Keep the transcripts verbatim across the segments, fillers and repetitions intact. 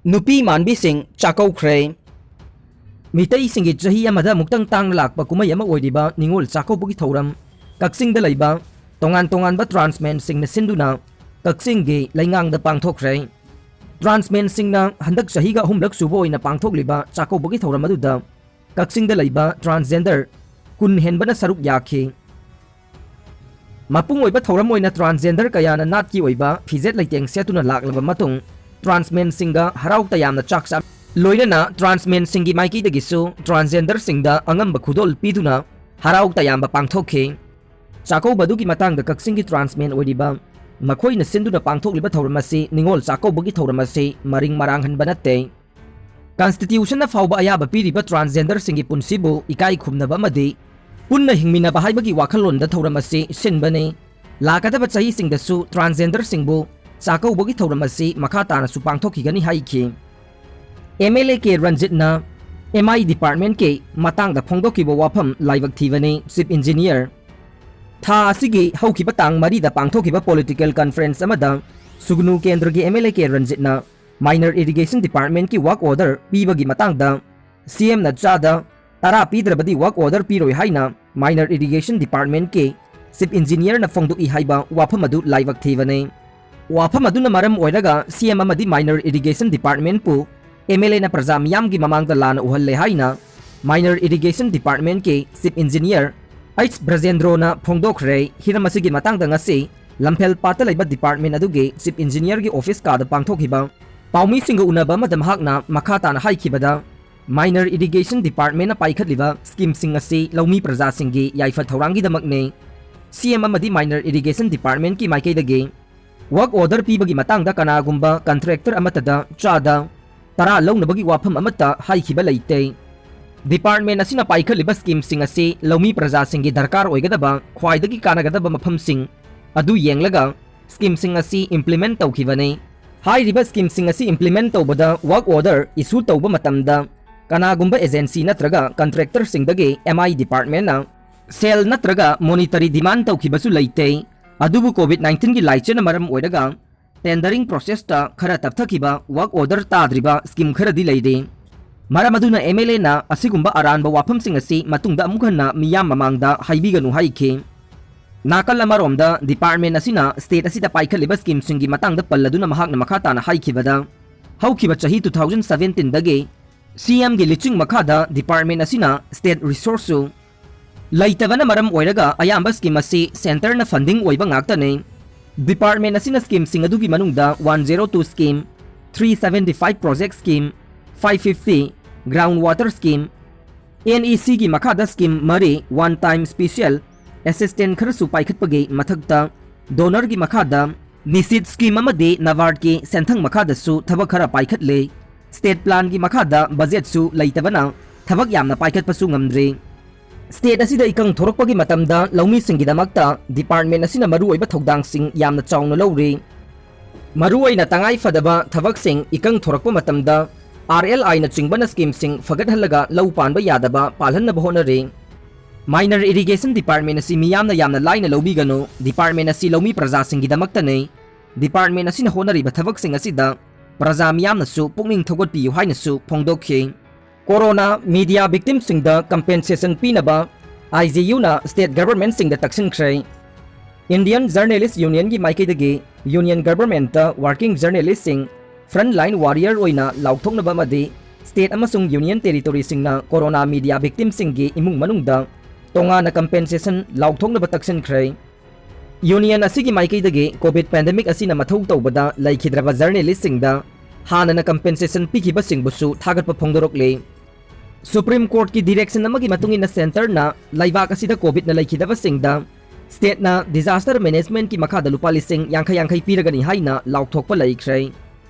ꯅꯨꯄꯤ ꯃꯥꯟꯕꯤꯁꯤꯡ ꯆꯥꯛꯀꯧꯈ꯭ꯔꯦ꯫ ꯃꯤꯇꯩꯁꯤꯡꯒꯤ ꯆꯍꯤ ꯑꯃꯗ ꯑꯃꯨꯛꯇꯪ ꯇꯥꯡꯅ ꯂꯥꯛꯄ ꯀꯨꯝꯍꯩ ꯑꯃ ꯑꯣꯏꯔꯤꯕ ꯅꯤꯉꯣꯜ ꯆꯥꯛꯀꯧꯕꯒꯤ ꯊꯧꯔꯝ ꯀꯛꯆꯤꯡꯗ ꯂꯩꯕ ꯇꯣꯉꯥꯟ ꯇꯣꯉꯥꯟꯕ ꯇ꯭ꯔꯥꯟꯁꯃꯦꯟꯁꯤꯡꯅ ꯁꯤꯟꯗꯨꯅ ꯀꯛꯆꯤꯡꯒꯤ ꯂꯩꯉꯥꯡꯗ ꯄꯥꯡꯊꯣꯛꯈ꯭ꯔꯦ꯫ ꯇ꯭ꯔꯥꯟꯁꯃꯦꯟꯁꯤꯡꯅ ꯍꯟꯗꯛ ꯆꯍꯤꯒ ꯑꯍꯨꯝꯂꯛ ꯁꯨꯕ ꯑꯣꯏꯅ ꯄꯥꯡꯊꯣꯛꯂꯤꯕ ꯆꯥꯛꯀꯧꯕꯒꯤ ꯊꯧꯔꯝ ꯑꯗꯨꯗ ꯀꯛꯆꯤꯡꯗ ꯂꯩꯕ ꯇ꯭ꯔꯥꯟꯁꯖꯦꯟꯗꯔ ꯀꯨꯟ ꯍꯦꯟꯕꯅ ꯁꯔꯨꯛ ꯌꯥꯈꯤ꯫ ꯃꯄꯨꯡ ꯑꯣꯏꯕ ꯊꯧꯔꯝ ꯑꯣꯏꯅ ꯇ꯭ꯔꯥꯟꯁꯖꯦꯟꯗꯔ ꯀꯌꯥꯅ ꯅꯥꯠꯀꯤ ꯑꯣꯏꯕ ꯐꯤꯖꯦꯠ ꯂꯩꯇꯦꯡ ꯁꯦꯠꯇꯨꯅ ꯂꯥꯛꯂꯕ ꯃꯇꯨꯡ, ꯇ꯭ꯔꯥꯟꯁꯃꯦꯟꯁꯤꯡꯒ ꯍꯔꯥꯎ ꯇꯌꯥꯝꯅ ꯆꯥꯛ ꯆꯥ, ꯂꯣꯏꯅꯅ ꯇ꯭ꯔꯥꯟꯁꯃꯦꯟꯁꯤꯡꯒꯤ ꯃꯥꯏꯀꯩꯗꯒꯤꯁꯨ ꯇ꯭ꯔꯥꯟꯁꯖꯦꯟꯗꯔꯁꯤꯡꯗ ꯑꯉꯝꯕ ꯈꯨꯗꯣꯜ ꯄꯤꯗꯨꯅ ꯍꯔꯥꯎ ꯇꯌꯥꯝꯕ ꯄꯥꯡꯊꯣꯛꯈꯤ꯫ ꯆꯥꯛꯀꯧꯕ ꯑꯗꯨꯒꯤ ꯃꯇꯥꯡꯗ ꯀꯛꯆꯤꯡꯒꯤ ꯇ꯭ꯔꯥꯟꯁꯃꯦꯟ ꯑꯣꯏꯔꯤꯕ ꯃꯈꯣꯏꯅ ꯁꯤꯟꯗꯨꯅ ꯄꯥꯡꯊꯣꯛꯂꯤꯕ ꯊꯧꯔꯝ ꯑꯁꯤ ꯅꯤꯉꯣꯜ ꯆꯥꯛꯀꯧꯕꯒꯤ ꯊꯧꯔꯝ ꯑꯁꯤ ꯃꯔꯤꯡ ꯃꯔꯥꯡꯍꯟꯕ ꯅꯠꯇꯦ꯫ ꯀꯟꯁꯇꯤꯇ꯭ꯌꯨꯁꯟꯅ ꯐꯥꯎꯕ ꯑꯌꯥꯕ ꯄꯤꯔꯤꯕ ꯇ꯭ꯔꯥꯟꯁꯖꯦꯟꯗꯔꯁꯤꯡꯒꯤ ꯄꯨꯟꯁꯤꯕꯨ ꯏꯀꯥꯏ ꯈꯨꯝꯅꯕ ꯑꯃꯗꯤ ꯄꯨꯟꯅ ꯍꯤꯡꯃꯤꯟꯅꯕ ꯍꯥꯏꯕꯒꯤ ꯋꯥꯈꯜꯂꯣꯟꯗ ꯊꯧꯔꯝ ꯑꯁꯤ ꯁꯤꯟꯕꯅꯤ꯫ ꯂꯥꯛꯀꯗꯕ ꯆꯍꯤꯁꯤꯡꯗꯁꯨ ꯇ꯭ꯔꯥꯟꯁꯖꯦꯟꯗꯔꯁꯤꯡꯕꯨ ꯆꯥꯛꯀꯧꯕꯒꯤ ꯊꯧꯔꯝ ꯑꯁꯤ ꯃꯈꯥ ꯇꯥꯅꯁꯨ ꯄꯥꯡꯊꯣꯛꯈꯤꯒꯅꯤ ꯍꯥꯏꯈꯤ꯫ ꯑꯦꯝ ꯑꯦꯜ ꯑꯦ ꯀꯦ ꯔꯟꯖꯤꯠꯅ ꯑꯦꯝ ꯑꯥꯏ ꯗꯤꯄꯥꯔꯠꯃꯦꯟꯠꯀꯤ ꯃꯇꯥꯡꯗ ꯐꯣꯡꯗꯣꯛꯈꯤꯕ ꯋꯥꯐꯝ ꯂꯥꯏꯕꯛ ꯊꯤꯕꯅꯤ, ꯆꯤꯐ ꯏꯟꯖꯤꯅꯤꯌꯔ꯫ ꯊꯥ ꯑꯁꯤꯒꯤ ꯍꯧꯈꯤꯕ ꯇꯥꯡ ꯃꯔꯤꯗ ꯄꯥꯡꯊꯣꯛꯈꯤꯕ ꯄꯣꯂꯤꯇꯤꯀꯦꯜ ꯀꯟꯐ꯭ꯔꯦꯟꯁ ꯑꯃꯗ ꯁꯨꯒꯅꯨ ꯀꯦꯟꯗ꯭ꯔꯒꯤ ꯑꯦꯝ ꯑꯦꯜ ꯑꯦ ꯀꯦ ꯔꯟꯖꯤꯠꯅ ꯃꯥꯏꯅꯔ ꯏꯔꯤꯒꯦꯁꯟ ꯗꯤꯄꯥꯔꯠꯃꯦꯟꯠꯀꯤ ꯋꯥꯔꯛ ꯑꯣꯔꯗꯔ ꯄꯤꯕꯒꯤ ꯃꯇꯥꯡꯗ ꯁꯤ ꯑꯦꯝꯅ ꯆꯥꯗ ꯇꯔꯥ ꯄꯤꯗ꯭ꯔꯕꯗꯤ ꯋꯥꯔꯛ ꯑꯣꯔꯗꯔ ꯄꯤꯔꯣꯏ ꯍꯥꯏꯅ ꯃꯥꯏꯅꯔ ꯏꯔꯤꯒꯦꯁꯟ ꯗꯤꯄꯥꯔꯠꯃꯦꯟꯠꯀꯤ ꯆꯤꯐ ꯏꯟꯖꯤꯅꯤꯌꯔꯅ ꯐꯣꯡꯗꯣꯛꯏ ꯍꯥꯏꯕ ꯋꯥꯐꯝ ꯑꯗꯨ ꯂꯥꯏꯕꯛ ꯊꯤꯕꯅꯤ꯫ ꯋꯥꯐꯝ ꯑꯗꯨꯅ ꯃꯔꯝ ꯑꯣꯏꯔꯒ ꯁꯤ ꯑꯦꯝ ꯑꯃꯗꯤ ꯃꯥꯏꯅꯔ ꯏꯔꯤꯒꯦꯁꯟ ꯗꯤꯄꯥꯔꯠꯃꯦꯟꯠꯄꯨ ꯑꯦꯝ ꯑꯦꯜ ꯑꯦꯅ ꯄ꯭ꯔꯖꯥ ꯃꯤꯌꯥꯝꯒꯤ ꯃꯃꯥꯡꯗ ꯂꯥꯟꯅ ꯎꯍꯜꯂꯦ ꯍꯥꯏꯅ ꯃꯥꯏꯅꯔ ꯏꯔꯤꯒꯦꯁꯟ ꯗꯤꯄꯥꯔꯠꯃꯦꯟꯠꯀꯤ ꯆꯤꯐ ꯏꯟꯖꯤꯅꯤꯌꯔ ꯑꯩꯆ ꯕ꯭ꯔꯖꯦꯟꯗ꯭ꯔꯣꯅ ꯐꯣꯡꯗꯣꯛꯈ꯭ꯔꯦ꯫ ꯍꯤꯔꯝ ꯑꯁꯤꯒꯤ ꯃꯇꯥꯡꯗ ꯉꯁꯤ ꯂꯝꯐꯦꯜ ꯄꯥꯠꯇ ꯂꯩꯕ ꯗꯤꯄꯥꯔꯠꯃꯦꯟꯠ ꯑꯗꯨꯒꯤ ꯆꯤꯐ ꯏꯟꯖꯤꯅꯤꯌꯔꯒꯤ ꯑꯣꯐꯤꯁ ꯀꯥꯗ ꯄꯥꯡꯊꯣꯛꯈꯤꯕ ꯄꯥꯎꯃꯤꯁꯤꯡꯒ ꯎꯅꯕ ꯑꯃꯗ ꯃꯍꯥꯛꯅ ꯃꯈꯥ ꯇꯥꯅ ꯍꯥꯏꯈꯤꯕꯗ, ꯃꯥꯏꯅꯔ ꯏꯔꯤꯒꯦꯁꯟ ꯗꯤꯄꯥꯔꯠꯃꯦꯟꯠꯅ ꯄꯥꯏꯈꯠꯂꯤꯕ ꯁ꯭ꯀꯤꯝꯁꯤꯡ ꯑꯁꯤ ꯂꯧꯃꯤ ꯄ꯭ꯔꯖꯥꯁꯤꯡꯒꯤ ꯌꯥꯏꯐ ꯊꯧꯔꯥꯡꯒꯤꯗꯃꯛꯅꯤ꯫ ꯁꯤ ꯑꯦꯝ ꯑꯃꯗꯤ ꯃꯥꯏꯅꯔ ꯏꯔꯤꯒꯦꯁꯟ ꯗꯤꯄꯥꯔꯠꯃꯦꯟꯠꯀꯤ ꯃꯥꯏꯀꯩꯗꯒꯤ ꯋꯥꯔꯛ ꯑꯣꯔꯗꯔ ꯄꯤꯕꯒꯤ ꯃꯇꯥꯡꯗ ꯀꯅꯥꯒꯨꯝꯕ ꯀꯟꯇ꯭ꯔꯦꯛꯇꯔ ꯑꯃꯠꯇꯗ ꯆꯥꯗ ꯇꯔꯥ ꯂꯧꯅꯕꯒꯤ ꯋꯥꯐꯝ ꯑꯃꯠꯇ ꯍꯥꯏꯈꯤꯕ ꯂꯩꯇꯦ꯫ ꯗꯤꯄꯥꯔꯠꯃꯦꯟꯠ ꯑꯁꯤꯅ ꯄꯥꯏꯈꯠꯂꯤꯕ ꯁ꯭ꯀꯤꯝꯁꯤꯡ ꯑꯁꯤ ꯂꯧꯃꯤ ꯄ꯭ꯔꯖꯥꯁꯤꯡꯒꯤ ꯗꯔꯀꯥꯔ ꯑꯣꯏꯒꯗꯕ ꯈ꯭ꯋꯥꯏꯗꯒꯤ ꯀꯥꯟꯅꯒꯗꯕ ꯃꯐꯝꯁꯤꯡ ꯑꯗꯨ ꯌꯦꯡꯂꯒ ꯁ꯭ꯀꯤꯝꯁꯤꯡ ꯑꯁꯤ ꯏꯝꯄ꯭ꯂꯤꯃꯦꯟꯠ ꯇꯧꯈꯤꯕꯅꯤ꯫ ꯍꯥꯏꯔꯤꯕ ꯁ꯭ꯀꯤꯝꯁꯤꯡ ꯑꯁꯤ ꯏꯝꯄ꯭ꯂꯤꯃꯦꯟꯠ ꯇꯧꯕꯗ ꯋꯥꯔꯛ ꯑꯣꯔꯗꯔ ꯏꯁꯨ ꯇꯧꯕ ꯃꯇꯝꯗ ꯀꯅꯥꯒꯨꯝꯕ ꯑꯦꯖꯦꯟꯁꯤ ꯅꯠꯇ꯭ꯔꯒ ꯀꯟꯇ꯭ꯔꯦꯛꯇꯔꯁꯤꯡꯗꯒꯤ ꯑꯦꯝ ꯑꯥꯏ ꯗꯤꯄꯥꯔꯠꯃꯦꯟꯠꯅ ꯁꯦꯜ ꯅꯠꯇ꯭ꯔꯒ ꯃꯣꯅꯤꯇꯔꯤ ꯗꯤꯃꯥꯟ ꯇꯧꯈꯤꯕꯁꯨ ꯂꯩꯇꯦ꯫ ꯑꯗꯨꯕꯨ ꯀꯣꯚꯤꯗ ꯅꯥꯏꯟꯇꯤꯟꯒꯤ ꯂꯥꯏꯆꯠꯅ ꯃꯔꯝ ꯑꯣꯏꯔꯒ ꯇꯦꯟꯗꯔꯤꯡ ꯄ꯭ꯔꯣꯁꯦꯁꯇ ꯈꯔ ꯇꯞꯊꯈꯤꯕ, ꯋꯥꯔꯛ ꯑꯣꯔꯗꯔ ꯇꯥꯗ꯭ꯔꯤꯕ ꯁ꯭ꯀꯤꯝ ꯈꯔꯗꯤ ꯂꯩꯔꯤ꯫ ꯃꯔꯝ ꯑꯗꯨꯅ ꯑꯦꯝ ꯑꯦꯜ ꯑꯦꯅ ꯑꯁꯤꯒꯨꯝꯕ ꯑꯔꯥꯟꯕ ꯋꯥꯐꯝꯁꯤꯡ ꯑꯁꯤ ꯃꯇꯨꯡꯗ ꯑꯃꯨꯛ ꯍꯟꯅ ꯃꯤꯌꯥꯝ ꯃꯃꯥꯡꯗ ꯍꯥꯏꯕꯤꯒꯅꯨ ꯍꯥꯏꯈꯤ꯫ ꯅꯥꯀꯜ ꯑꯃꯔꯣꯝꯗ, ꯗꯤꯄꯥꯔꯠꯃꯦꯟ ꯑꯁꯤꯅ ꯁ꯭ꯇꯦꯠ ꯑꯁꯤꯗ ꯄꯥꯏꯈꯠꯂꯤꯕ ꯁ꯭ꯀꯤꯝꯁꯤꯡꯒꯤ ꯃꯇꯥꯡꯗ ꯄꯜꯂꯗꯨꯅ ꯃꯍꯥꯛꯅ ꯃꯈꯥ ꯇꯥꯅ ꯍꯥꯏꯈꯤꯕꯗ, ꯍꯧꯈꯤꯕ ꯆꯍꯤ two thousand seventeenꯗꯒꯤ ꯁꯤ ꯑꯦꯝꯒꯤ ꯂꯨꯆꯤꯡ ꯃꯈꯥꯗ ꯗꯤꯄꯥꯔꯠꯃꯦꯟ ꯑꯁꯤꯅ ꯁ꯭ꯇꯦꯠ ꯔꯤꯁꯣꯔꯁꯁꯨ ꯂꯩꯇꯕꯅ ꯃꯔꯝ ꯑꯣꯏꯔꯒ ꯑꯌꯥꯝꯕ ꯁ꯭ꯀꯤꯝ ꯑꯁꯤ ꯁꯦꯟꯇꯔꯅ ꯐꯟꯗꯤꯡ ꯑꯣꯏꯕ ꯉꯥꯛꯇꯅꯤ꯫ ꯗꯤꯄꯥꯔꯠꯃꯦꯟ ꯑꯁꯤꯅ ꯁ꯭ꯀꯤꯝꯁꯤꯡ ꯑꯗꯨꯒꯤ ꯃꯅꯨꯡꯗ one zero two scheme, three seventy five project scheme, five fifty ground water scheme, N E ꯁꯤꯒꯤ ꯃꯈꯥꯗ ꯁ꯭ꯀꯤꯝ ꯃꯔꯤ, one time special assistance ꯈꯔꯁꯨ ꯄꯥꯏꯈꯠꯄꯒꯤ ꯃꯊꯛꯇ, ꯗꯣꯅꯔꯒꯤ ꯃꯈꯥꯗ ꯅꯤꯁꯤꯠ ꯁ꯭ꯀꯤꯝ ꯑꯃꯗꯤ ꯅꯕꯥꯔꯗꯀꯤ ꯁꯦꯟꯊꯪ ꯃꯈꯥꯗꯁꯨ ꯊꯕꯛ ꯈꯔ ꯄꯥꯏꯈꯠꯂꯦ꯫ ꯁ꯭ꯇꯦꯠ ꯄ꯭ꯂꯥꯟꯒꯤ ꯃꯈꯥꯗ ꯕꯖꯦꯠꯁꯨ ꯂꯩꯇꯕꯅ ꯊꯕꯛ ꯌꯥꯝꯅ ꯄꯥꯏꯈꯠꯄꯁꯨ ꯉꯝꯗ꯭ꯔꯤ꯫ ꯁ꯭ꯇꯦꯠ ꯑꯁꯤꯗ ꯏꯀꯪ ꯊꯣꯔꯛꯄꯒꯤ ꯃꯇꯝꯗ ꯂꯧꯃꯤꯁꯤꯡꯒꯤꯗꯃꯛꯇ ꯗꯤꯄꯥꯔꯠꯃꯦꯟ ꯑꯁꯤꯅ ꯃꯔꯨꯑꯣꯏꯕ ꯊꯧꯗꯥꯡꯁꯤꯡ ꯌꯥꯝꯅ ꯆꯥꯎꯅ ꯂꯧꯔꯤ꯫ ꯃꯔꯨꯑꯣꯏꯅ ꯇꯉꯥꯏ ꯐꯗꯕ ꯊꯕꯛꯁꯤꯡ ꯏꯀꯪ ꯊꯣꯔꯛꯄ ꯃꯇꯝꯗ ꯑꯥꯔ ꯑꯦꯜ ꯑꯥꯏꯅꯆꯤꯡꯕꯅ ꯁ꯭ꯀꯤꯝꯁꯤꯡ ꯐꯒꯠꯍꯜꯂꯒ ꯂꯧ ꯄꯥꯟꯕ ꯌꯥꯗꯕ ꯄꯥꯜꯍꯟꯅꯕ ꯍꯣꯠꯅꯔꯤ꯫ ꯃꯥꯏꯅꯔ ꯏꯔꯤꯒꯦꯁꯟ ꯗꯤꯄꯥꯔꯠꯃꯦꯟ ꯑꯁꯤ ꯃꯤꯌꯥꯝꯅ ꯌꯥꯝꯅ ꯂꯥꯏꯅ ꯂꯧꯕꯤꯒꯅꯨ꯫ ꯗꯤꯄꯥꯔꯠꯃꯦꯟ ꯑꯁꯤ ꯂꯧꯃꯤ ꯄ꯭ꯔꯖꯥꯁꯤꯡꯒꯤꯗꯃꯛꯇꯅꯤ꯫ ꯗꯤꯄꯥꯔꯠꯃꯦꯟ ꯑꯁꯤꯅ ꯍꯣꯠꯅꯔꯤꯕ ꯊꯕꯛꯁꯤꯡ ꯑꯁꯤꯗ ꯄ꯭ꯔꯖꯥ ꯃꯤꯌꯥꯝꯅꯁꯨ ꯄꯨꯛꯅꯤꯡ ꯊꯧꯒꯠꯄꯤꯌꯨ ꯍꯥꯏꯅꯁꯨ ꯐꯣꯡꯗꯣꯛꯈꯤ꯫ ꯀꯣꯔꯣꯅꯥ ꯃꯤꯗꯤꯌꯥ ꯚꯤꯛꯇꯤꯝꯁꯤꯡꯗ ꯀꯝꯄꯦꯟꯁꯦꯁꯟ ꯄꯤꯅꯕ ꯑꯥꯏ ꯖꯤ ꯌꯨꯅ ꯁ꯭ꯇꯦꯠ ꯒꯚꯔꯟꯃꯦꯟꯠꯁꯤꯡꯗ ꯇꯛꯁꯤꯟꯈ꯭ꯔꯦ꯫ ꯏꯟꯗꯤꯌꯟ ꯖꯔꯅꯦꯂꯤꯁ꯭ꯠ ꯌꯨꯅꯤꯌꯟꯒꯤ ꯃꯥꯏꯀꯩꯗꯒꯤ ꯌꯨꯅꯤꯌꯟ ꯒꯚꯔꯟꯃꯦꯟꯠꯇ ꯋꯥꯔꯀꯤꯡ ꯖꯔꯅꯦꯂꯤꯁ꯭ꯠꯁꯤꯡ ꯐ꯭ꯔꯟꯠ ꯂꯥꯏꯟ ꯋꯥꯔꯤꯌꯔ ꯑꯣꯏꯅ ꯂꯥꯎꯊꯣꯛꯅꯕ ꯑꯃꯗꯤ ꯁ꯭ꯇꯦꯠ ꯑꯃꯁꯨꯡ ꯌꯨꯅꯤꯌꯟ ꯇꯦꯔꯤꯇꯣꯔꯤꯁꯤꯡꯅ ꯀꯣꯔꯣꯅꯥ ꯃꯤꯗꯤꯌꯥ ꯚꯤꯛꯇꯤꯝꯁꯤꯡꯒꯤ ꯏꯃꯨꯡ ꯃꯅꯨꯡꯗ ꯇꯣꯉꯥꯟꯅ ꯀꯝꯄꯦꯟꯁꯦꯁꯟ ꯂꯥꯎꯊꯣꯛꯅꯕ ꯇꯛꯁꯤꯟꯈ꯭ꯔꯦ꯫ ꯌꯨꯅꯤꯌꯟ ꯑꯁꯤꯒꯤ ꯃꯥꯏꯀꯩꯗꯒꯤ ꯀꯣꯚꯤꯗ ꯄꯦꯟꯗꯦꯃꯤꯛ ꯑꯁꯤꯅ ꯃꯊꯧ ꯇꯧꯕꯗ ꯂꯩꯈꯤꯗ꯭ꯔꯕ ꯖꯔꯅꯦꯂꯤꯁ꯭ꯠꯁꯤꯡꯗ ꯍꯥꯟꯅꯅ ꯀꯝꯄꯦꯟꯁꯦꯁꯟ ꯄꯤꯈꯤꯕꯁꯤꯡꯕꯨꯁꯨ ꯊꯥꯒꯠꯄ ꯐꯣꯡꯗꯣꯔꯛꯂꯤ꯫ ꯁꯨꯄ꯭ꯔꯤꯝ ꯀꯣꯔꯠꯀꯤ ꯗꯤꯔꯦꯛꯁꯟ ꯑꯃꯒꯤ ꯃꯇꯨꯡ ꯏꯟꯅ ꯁꯦꯟꯇꯔꯅ ꯂꯩꯕꯥꯛ ꯑꯁꯤꯗ ꯀꯣꯚꯤꯗꯅ ꯂꯩꯈꯤꯗꯕꯁꯤꯡꯗ ꯁ꯭ꯇꯦꯠꯅ ꯗꯤꯖꯥꯁꯇꯔ ꯃꯦꯅꯦꯖꯃꯦꯟꯠꯀꯤ ꯃꯈꯥꯗ ꯂꯨꯄꯥ ꯂꯤꯁꯤꯡ ꯌꯥꯡꯈꯩ ꯌꯥꯡꯈꯩ ꯄꯤꯔꯒꯅꯤ ꯍꯥꯏꯅ ꯂꯥꯎꯊꯣꯛꯄ ꯂꯩꯈ꯭ꯔꯦ꯫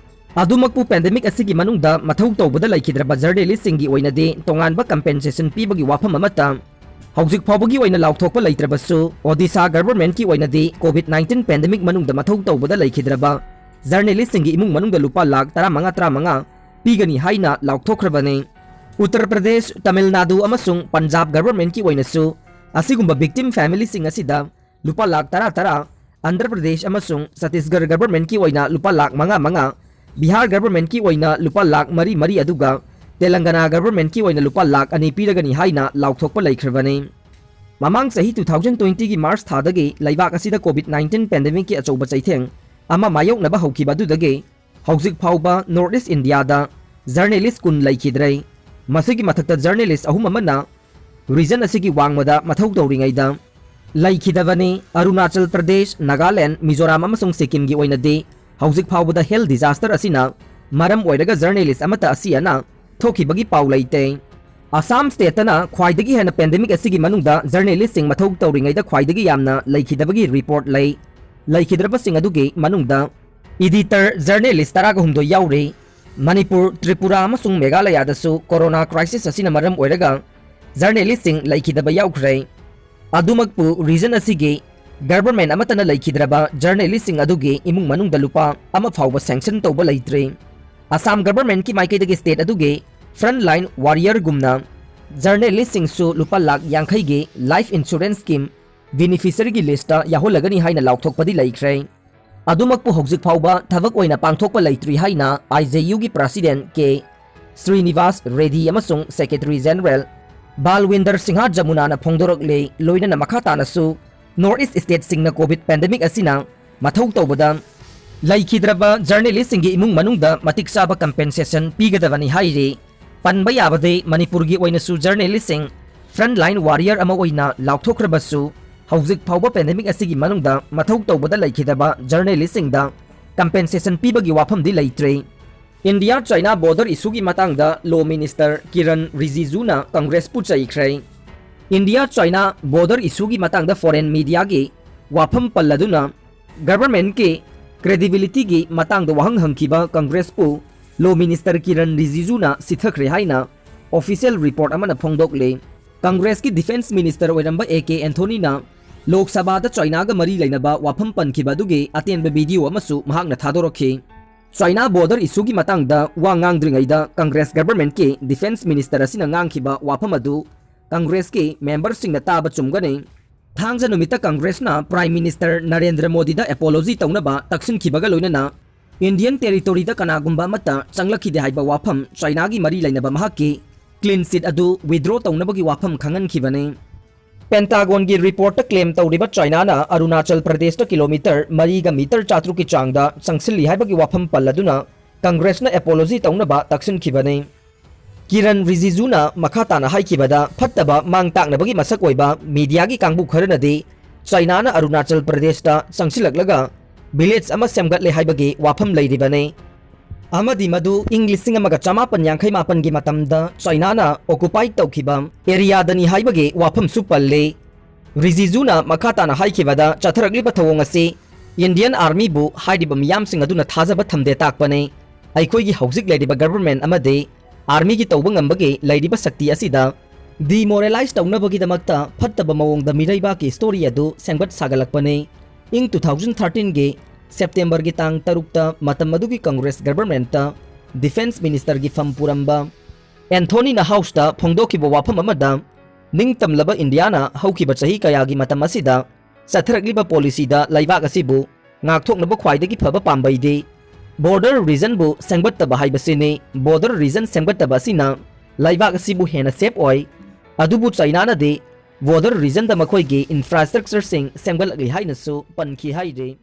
ꯑꯗꯨꯃꯛꯄꯨ ꯄꯦꯟꯗꯦꯃꯤꯛ ꯑꯁꯤꯒꯤ ꯃꯅꯨꯡꯗ ꯃꯊꯧ ꯇꯧꯕꯗ ꯂꯩꯈꯤꯗ꯭ꯔꯕ ꯖꯔꯅꯦꯂꯤꯁ꯭ꯠꯁꯤꯡꯒꯤ ꯑꯣꯏꯅꯗꯤ ꯇꯣꯉꯥꯟꯕ ꯀꯝꯄꯦꯟꯁꯦꯁꯟ ꯄꯤꯕꯒꯤ ꯋꯥꯐꯝ ꯑꯃꯠꯇ ꯍꯧꯖꯤꯛ ꯐꯥꯎꯕꯒꯤ ꯑꯣꯏꯅ ꯂꯥꯎꯊꯣꯛꯄ ꯂꯩꯇ꯭ꯔꯕꯁꯨ, ꯑꯣꯗꯤꯁꯥ ꯒꯚꯔꯟꯃꯦꯟꯠꯀꯤ ꯑꯣꯏꯅꯗꯤ ꯀꯣꯚꯤꯗ ꯅꯥꯏꯟꯇꯤꯟ ꯄꯦꯟꯗꯦꯃꯤꯛ ꯃꯅꯨꯡꯗ ꯃꯊꯧ ꯇꯧꯕꯗ ꯂꯩꯈꯤꯗ꯭ꯔꯕ ꯖꯔꯅꯦꯂꯤꯁ꯭ꯠꯁꯤꯡꯒꯤ ꯏꯃꯨꯡ ꯃꯅꯨꯡꯗ ꯂꯨꯄꯥ ꯂꯥꯈ ꯇꯔꯥꯃꯉꯥ, ꯇꯔꯥꯃꯉꯥ ꯄꯤꯒꯅꯤ ꯍꯥꯏꯅ ꯂꯥꯎꯊꯣꯛꯈ꯭ꯔꯕꯅꯤ꯫ ꯎꯠꯇꯔ ꯄ꯭ꯔꯗꯦꯁ, ꯇꯥꯃꯤꯜ ꯅꯥꯗꯨ ꯑꯃꯁꯨꯡ ꯄꯟꯖꯥꯕ ꯒꯚꯔꯟꯃꯦꯟꯠꯀꯤ ꯑꯣꯏꯅꯁꯨ ꯑꯁꯤꯒꯨꯝꯕ ꯚꯤꯛꯇꯤꯝ ꯐꯦꯃꯤꯂꯤꯁꯤꯡ ꯑꯁꯤꯗ ꯂꯨꯄꯥ ꯂꯥꯈ ꯇꯔꯥ ꯇꯔꯥ ꯑꯟꯙ꯭ꯔ ꯄ꯭ꯔꯗꯦꯁ ꯑꯃꯁꯨꯡ ꯆꯇꯤꯁꯒꯔ ꯒꯚꯔꯟꯃꯦꯟꯠꯀꯤ ꯑꯣꯏꯅ ꯂꯨꯄꯥ ꯂꯥꯈ ꯃꯉꯥ ꯃꯉꯥ, ꯕꯤꯍꯥꯔ ꯒꯚꯔꯟꯃꯦꯟꯠꯀꯤ ꯑꯣꯏꯅ ꯂꯨꯄꯥ ꯂꯥꯈ ꯃꯔꯤ ꯃꯔꯤ, ꯑꯗꯨꯒ ꯇꯦꯂꯪꯒꯅꯥ ꯒꯚꯔꯟꯃꯦꯟꯠꯀꯤ ꯑꯣꯏꯅ ꯂꯨꯄꯥ ꯂꯥꯈ ꯑꯅꯤ ꯄꯤꯔꯒꯅꯤ ꯍꯥꯏꯅ ꯂꯥꯎꯊꯣꯛꯄ ꯂꯩꯈ꯭ꯔꯕꯅꯤ꯫ ꯃꯃꯥꯡ ꯆꯍꯤ two thousand twenty ꯒꯤ ꯃꯥꯔꯆ ꯊꯥꯗꯒꯤ ꯂꯩꯕꯥꯛ ꯑꯁꯤꯗ COVID nineteen pandemic ꯀꯤ ꯑꯆꯧꯕ ꯆꯩꯊꯦꯡ ꯑꯃ ꯃꯥꯌꯣꯛꯅꯕ ꯍꯧꯈꯤꯕ ꯑꯗꯨꯗꯒꯤ ꯍꯧꯖꯤꯛ ꯐꯥꯎꯕ North East India ꯗ ꯖꯔꯅꯦꯂꯤꯁ ꯀꯨꯟ ꯂꯩꯈꯤꯗ꯭ꯔꯦ꯫ ꯃꯁꯤꯒꯤ ꯃꯊꯛꯇ ꯖꯔꯅꯦꯂꯤꯁ ꯑꯍꯨꯝ ꯑꯃꯅ ꯔꯤꯖꯟ ꯑꯁꯤꯒꯤ ꯋꯥꯡꯃꯗ ꯃꯊꯧ ꯇꯧꯔꯤꯉꯩꯗ ꯂꯩꯈꯤꯗꯕꯅꯤ꯫ ꯑꯔꯨꯅꯥꯆꯜ ꯄ꯭ꯔꯗꯦꯁ, ꯅꯥꯒꯥꯂꯦꯟ, ꯃꯤꯖꯣꯔꯥꯝ ꯑꯃꯁꯨꯡ ꯁꯤꯛꯀꯤꯝꯒꯤ ꯑꯣꯏꯅꯗꯤ ꯍꯧꯖꯤꯛ ꯐꯥꯎꯕꯗ ꯍꯦꯜꯊ ꯗꯤꯖꯥꯁꯇꯔ ꯑꯁꯤꯅ ꯃꯔꯝ ꯑꯣꯏꯔꯒ ꯖꯔꯅꯦꯂꯤꯁ ꯑꯃꯠꯇ ꯑꯁꯤ ꯑꯅꯥ ꯊꯣꯛꯈꯤꯕꯒꯤ ꯄꯥꯎ ꯂꯩꯇꯦ꯫ ꯑꯁꯥꯝ ꯁ꯭ꯇꯦꯠꯇꯅ ꯈ꯭ꯋꯥꯏꯗꯒꯤ ꯍꯦꯟꯅ ꯄꯦꯟꯗꯦꯃꯤꯛ ꯑꯁꯤꯒꯤ ꯃꯅꯨꯡꯗ ꯖꯔꯅꯦꯂꯤꯁꯁꯤꯡ ꯃꯊꯧ ꯇꯧꯔꯤꯉꯩꯗ ꯈ꯭ꯋꯥꯏꯗꯒꯤ ꯌꯥꯝꯅ ꯂꯩꯈꯤꯗꯕꯒꯤ ꯔꯤꯄꯣꯔꯠ ꯂꯩ꯫ ꯂꯩꯈꯤꯗ꯭ꯔꯕꯁꯤꯡ ꯑꯗꯨꯒꯤ ꯃꯅꯨꯡꯗ ꯏꯗꯤꯇꯔ, ꯖꯔꯅꯦꯂꯤꯁ ꯇꯔꯥꯒ ꯍꯨꯝꯗꯣꯏ ꯌꯥꯎꯔꯤ꯫ ꯃꯅꯤꯄꯨꯔ, ꯇ꯭ꯔꯤꯄꯨꯔꯥ ꯑꯃꯁꯨꯡ ꯃꯦꯘꯥꯂꯌꯥꯗꯁꯨ ꯀꯣꯔꯣꯅꯥ ꯀ꯭ꯔꯥꯏꯁꯤꯁ ꯑꯁꯤꯅ ꯃꯔꯝ ꯑꯣꯏꯔꯒ ꯖꯔꯅꯦꯂꯤꯁꯁꯤꯡ ꯂꯩꯈꯤꯗꯕ ꯌꯥꯎꯈ꯭ꯔꯦ꯫ ꯑꯗꯨꯃꯛꯄꯨ ꯔꯤꯖꯟ ꯑꯁꯤꯒꯤ ꯒꯚꯔꯟꯃꯦꯟꯠ ꯑꯃꯠꯇꯅ ꯂꯩꯈꯤꯗ꯭ꯔꯕ ꯖꯔꯅꯦꯂꯤꯁꯁꯤꯡ ꯑꯗꯨꯒꯤ ꯏꯃꯨꯡ ꯃꯅꯨꯡꯗ ꯂꯨꯄꯥ ꯑꯃ ꯐꯥꯎꯕ ꯁꯦꯡꯁꯟ ꯇꯧꯕ ꯂꯩꯇ꯭ꯔꯤ꯫ ꯑꯁꯥꯝ ꯒꯚꯔꯟꯃꯦꯟꯠꯀꯤ ꯃꯥꯏꯀꯩꯗꯒꯤ ꯁ꯭ꯇꯦꯠ ꯑꯗꯨꯒꯤ ꯐ꯭ꯔꯟꯠ ꯂꯥꯏꯟ ꯋꯥꯔꯤꯌꯔꯒꯨꯝꯅ ꯖꯔꯅꯦꯂꯤꯁꯁꯤꯡꯁꯨ ꯂꯨꯄꯥ ꯂꯥꯈ ꯌꯥꯡꯈꯩꯒꯤ ꯂꯥꯏꯐ ꯏꯟꯁꯨꯔꯦꯟꯁ ꯁ꯭ꯀꯤꯝ ꯕꯦꯅꯤꯐꯤꯁꯔꯤꯒꯤ ꯂꯤꯁꯇ ꯌꯥꯎꯍꯜꯂꯒꯅꯤ ꯍꯥꯏꯅ ꯂꯥꯎꯊꯣꯛꯄꯗꯤ ꯂꯩꯈ꯭ꯔꯦ꯫ ꯑꯗꯨꯃꯛꯄꯨ ꯍꯧꯖꯤꯛ ꯐꯥꯎꯕ ꯊꯕꯛ ꯑꯣꯏꯅ ꯄꯥꯡꯊꯣꯛꯄ ꯂꯩꯇ꯭ꯔꯤ ꯍꯥꯏꯅ ꯑꯥꯏꯖꯦꯌꯨꯒꯤ ꯄ꯭ꯔꯁꯤꯗꯦꯟꯠ ꯀꯦ ꯁ꯭ꯔꯤꯅꯤꯕꯥꯁ ꯔꯦꯗꯤ ꯑꯃꯁꯨꯡ ꯁꯦꯀ꯭ꯔꯦꯇꯔꯤ ꯖꯦꯅꯔꯦꯜ ꯕꯥꯜꯋꯤꯟꯗꯔ ꯁꯤꯡꯍ ꯖꯃꯨꯅꯥꯅ ꯐꯣꯡꯗꯣꯔꯛꯂꯦ꯫ ꯂꯣꯏꯅꯅ ꯃꯈꯥ ꯇꯥꯅꯁꯨ ꯅꯣꯔꯠ ꯏꯁ ꯁ꯭ꯇꯦꯠꯁꯤꯡꯅ COVID ꯄꯦꯟꯗꯦꯃꯤꯛ ꯑꯁꯤꯅ ꯃꯊꯧ ꯇꯧꯕꯗ ꯂꯩꯈꯤꯗ꯭ꯔꯕ ꯖꯔꯅꯦꯂꯤꯁꯁꯤꯡꯒꯤ ꯏꯃꯨꯡ ꯃꯅꯨꯡꯗ ꯃꯇꯤꯛ ꯆꯥꯕ ꯀꯝꯄꯦꯟꯁꯦꯁꯟ ꯄꯤꯒꯗꯕꯅꯤ ꯍꯥꯏꯔꯤ꯫ ꯄꯟꯕ ꯌꯥꯕꯗꯤ ꯃꯅꯤꯄꯨꯔꯒꯤ ꯑꯣꯏꯅꯁꯨ ꯖꯔꯅꯦꯂꯤꯁꯁꯤꯡ ꯐ꯭ꯔꯟꯠ ꯂꯥꯏꯟ ꯋꯥꯔꯤꯌꯔ ꯑꯃ ꯑꯣꯏꯅ ꯂꯥꯎꯊꯣꯛꯈ꯭ꯔꯕꯁꯨ, ꯍꯧꯖꯤꯛ ꯐꯥꯎꯕ ꯄꯦꯟꯗꯦꯃꯤꯛ ꯑꯁꯤꯒꯤ ꯃꯅꯨꯡꯗ ꯃꯊꯧ ꯇꯧꯕꯗ ꯂꯩꯈꯤꯗꯕ ꯖꯔꯅꯦꯂꯤꯁꯁꯤꯡꯗ ꯀꯝꯄꯦꯟꯁꯦꯁꯟ ꯄꯤꯕꯒꯤ ꯋꯥꯐꯝꯗꯤ ꯂꯩꯇ꯭ꯔꯤ꯫ ꯏꯟꯗꯤꯌꯥ ꯆꯥꯏꯅꯥ ꯕꯣꯔꯗꯔ ꯏꯁꯨꯒꯤ ꯃꯇꯥꯡꯗ ꯂꯣ ꯃꯤꯅꯤꯁꯇꯔ ꯀꯤꯔꯟ ꯔꯤꯖꯤꯖꯨꯅ ꯀꯪꯒ꯭ꯔꯦꯁꯄꯨ ꯆꯩꯈ꯭ꯔꯦ꯫ ꯏꯟꯗꯤꯌꯥ ꯆꯥꯏꯅꯥ ꯕꯣꯔꯗꯔ ꯏꯁꯨꯒꯤ ꯃꯇꯥꯡꯗ ꯐꯣꯔꯦꯟ ꯃꯤꯗꯤꯌꯥꯒꯤ ꯋꯥꯐꯝ ꯄꯜꯂꯗꯨꯅ ꯒꯚꯔꯟꯃꯦꯟꯠꯀꯤ ꯀ꯭ꯔꯦꯗꯤꯕꯤꯂꯤꯇꯤꯒꯤ ꯃꯇꯥꯡꯗ ꯋꯥꯍꯪ ꯍꯪꯈꯤꯕ ꯀꯪꯒ꯭ꯔꯦꯁꯄꯨ ꯂꯣ ꯃꯤꯅꯤꯁꯇꯔ ꯀꯤꯔꯟ ꯔꯤꯖꯤꯖꯨꯅ ꯁꯤꯊꯈ꯭ꯔꯦ ꯍꯥꯏꯅ ꯑꯣꯐꯤꯁꯤꯌꯦꯜ ꯔꯤꯄꯣꯔꯠ ꯑꯃꯅ ꯐꯣꯡꯗꯣꯛꯂꯤ꯫ ꯀꯪꯒ꯭ꯔꯦꯁꯀꯤ ꯗꯤꯐꯦꯟꯁ ꯃꯤꯅꯤꯁꯇꯔ ꯑꯣꯏꯔꯝꯕ ꯑꯦ ꯀꯦ ꯑꯦꯟꯊꯣꯅꯤꯅ ꯂꯣꯛ ꯁꯚꯥꯗ ꯆꯥꯏꯅꯥꯒ ꯃꯔꯤ ꯂꯩꯅꯕ ꯋꯥꯐꯝ ꯄꯟꯈꯤꯕ ꯑꯗꯨꯒꯤ ꯑꯇꯦꯟꯕ ꯚꯤꯗꯤꯑꯣ ꯑꯃꯁꯨ ꯃꯍꯥꯛꯅ ꯊꯥꯗꯣꯔꯛꯈꯤ꯫ ꯆꯥꯏꯅꯥ ꯕꯣꯔꯗꯔ ꯏꯁꯨꯒꯤ ꯃꯇꯥꯡꯗ ꯋꯥ ꯉꯥꯡꯗ꯭ꯔꯤꯉꯩꯗ ꯀꯪꯒ꯭ꯔꯦꯁ ꯒꯚꯔꯟꯃꯦꯟꯠꯀꯤ ꯗꯤꯐꯦꯟꯁ ꯃꯤꯅꯤꯁꯇꯔ ꯑꯁꯤꯅ ꯉꯥꯡꯈꯤꯕ ꯋꯥꯐꯝ ꯑꯗꯨ ꯀꯪꯒ꯭ꯔꯦꯁꯀꯤ ꯃꯦꯝꯕꯔꯁꯤꯡꯅ ꯇꯥꯕ ꯆꯨꯝꯒꯅꯤ꯫ ꯊꯥꯡꯖ ꯅꯨꯃꯤꯠꯇ ꯀꯪꯒ꯭ꯔꯦꯁꯅ Prime Minister ꯅꯔꯦꯟꯗ꯭ꯔ ꯃꯣꯗꯤꯗ apology ꯇꯧꯅꯕ ꯇꯛꯁꯤꯟꯈꯤꯕꯒ ꯂꯣꯏꯅꯅ Indian territoryꯗ ꯀꯅꯥꯒꯨꯝꯕ ꯑꯃꯠꯇ ꯆꯪꯂꯛꯈꯤꯗꯦ ꯍꯥꯏꯕ ꯋꯥꯐꯝ ꯆꯥꯏꯅꯥꯒꯤ ꯃꯔꯤ ꯂꯩꯅꯕ ꯃꯍꯥꯛꯀꯤ clean chit ꯑꯗꯨ withdraw ꯇꯧꯅꯕꯒꯤ ꯋꯥꯐꯝ ꯈꯪꯍꯟꯈꯤꯕꯅꯤ꯫ Pentagonꯒꯤ reportꯇ claim ꯇꯧꯔꯤꯕ ꯆꯥꯏꯅꯥꯅ ꯑꯔꯨꯅꯥꯆꯜ ꯄ꯭ꯔꯗꯦꯁꯇ kilometre ꯃꯔꯤꯒ metre ꯆꯥꯇ꯭ꯔꯨꯛꯀꯤ ꯆꯥꯡꯗ ꯆꯪꯁꯤꯜꯂꯤ ꯍꯥꯏꯕꯒꯤ ꯋꯥꯐꯝ ꯄꯜꯂꯗꯨꯅ ꯀꯪꯒ꯭ꯔꯦꯁꯅ apology ꯇꯧꯅꯕ ꯇꯛꯁꯤꯟꯈꯤꯕꯅꯤ꯫ ꯀꯤꯔꯟ ꯔꯤꯖꯤꯖꯨꯅ ꯃꯈꯥ ꯇꯥꯅ ꯍꯥꯏꯈꯤꯕꯗ, ꯐꯠꯇꯕ ꯃꯥꯡ ꯇꯥꯛꯅꯕꯒꯤ ꯃꯁꯛ ꯑꯣꯏꯕ mediaꯒꯤ ꯀꯥꯡꯕꯨ ꯈꯔꯅꯗꯤ ꯆꯥꯏꯅꯥꯅ ꯑꯔꯨꯅꯥꯆꯜ ꯄ꯭ꯔꯗꯦꯁꯇ ꯆꯪꯁꯤꯜꯂꯛꯂꯒ village ꯑꯃ ꯁꯦꯝꯒꯠꯂꯦ ꯍꯥꯏꯕꯒꯤ ꯋꯥꯐꯝ ꯂꯩꯔꯤꯕꯅꯤ꯫ ꯑꯃꯗꯤ ꯃꯗꯨ ꯏꯪ ꯂꯤꯁꯤꯡ ꯑꯃꯒ ꯆꯃꯥꯄꯟ ꯌꯥꯡꯈꯩ ꯃꯥꯄꯟꯒꯤ ꯃꯇꯝꯗ ꯆꯥꯏꯅꯥꯅ occupy ꯇꯧꯈꯤꯕ areaꯗꯅꯤ ꯍꯥꯏꯕꯒꯤ ꯋꯥꯐꯝꯁꯨ ꯄꯜꯂꯤ꯫ ꯔꯤꯖꯤꯖꯨꯅ ꯃꯈꯥ ꯇꯥꯅ ꯍꯥꯏꯈꯤꯕꯗ, ꯆꯠꯊꯔꯛꯂꯤꯕ ꯊꯧꯑꯣꯡ ꯑꯁꯤ Indian Armyꯕꯨ ꯍꯥꯏꯔꯤꯕ ꯃꯤꯌꯥꯝꯁꯤꯡ ꯑꯗꯨꯅ ꯊꯥꯖꯕ ꯊꯝꯗꯦ ꯇꯥꯛꯄꯅꯤ꯫ ꯑꯩꯈꯣꯏꯒꯤ ꯍꯧꯖꯤꯛ ꯂꯩꯔꯤꯕ government ꯑꯃꯗꯤ Armyꯒꯤ ꯇꯧꯕ ꯉꯝꯕꯒꯤ ꯂꯩꯔꯤꯕ ꯁꯛꯇꯤ ꯑꯁꯤꯗ demoralize ꯇꯧꯅꯕꯒꯤꯗꯃꯛꯇ ꯐꯠꯇꯕ ꯃꯑꯣꯡꯗ ꯃꯤꯔꯩꯕꯥꯛꯀꯤ story ꯑꯗꯨ ꯁꯦꯝꯒꯠ ꯁꯥꯒꯠꯂꯛꯄꯅꯤ꯫ ꯏꯪ two thousand thirteenꯒꯤ Septemberꯒꯤ ꯇꯥꯡ ꯇꯔꯨꯛꯇ ꯃꯇꯝ ꯑꯗꯨꯒꯤ Congress governmentꯇ Defence Ministerꯒꯤ ꯐꯝ ꯄꯨꯔꯝꯕ ꯑꯦꯟꯊꯣꯅꯤꯅ Houseꯇ ꯐꯣꯡꯗꯣꯛꯈꯤꯕ ꯋꯥꯐꯝ ꯑꯃꯗ, ꯅꯤꯡꯇꯝꯂꯕ ꯏꯟꯗꯤꯌꯥꯅ ꯍꯧꯈꯤꯕ ꯆꯍꯤ ꯀꯌꯥꯒꯤ ꯃꯇꯝ ꯑꯁꯤꯗ ꯆꯠꯊꯔꯛꯂꯤꯕ policyꯗ ꯂꯩꯕꯥꯛ ꯑꯁꯤꯕꯨ ꯉꯥꯛꯊꯣꯛꯅꯕ ꯈ꯭ꯋꯥꯏꯗꯒꯤ ꯐꯕ ꯄꯥꯝꯕꯩꯗꯤ border regionꯕꯨ ꯁꯦꯝꯒꯠꯇꯕ ꯍꯥꯏꯕꯁꯤꯅꯤ꯫ Border region ꯁꯦꯝꯒꯠꯇꯕ ꯑꯁꯤꯅ ꯂꯩꯕꯥꯛ ꯑꯁꯤꯕꯨ ꯍꯦꯟꯅ safe ꯑꯣꯏ꯫ ꯑꯗꯨꯕꯨ ꯆꯥꯏꯅꯥꯅꯗꯤ border regionꯗ ꯃꯈꯣꯏꯒꯤ infrastructureꯁꯤꯡ ꯁꯦꯝꯒꯠꯂꯛꯂꯤ ꯍꯥꯏꯅꯁꯨ ꯄꯟꯈꯤ ꯍꯥꯏꯔꯤ꯫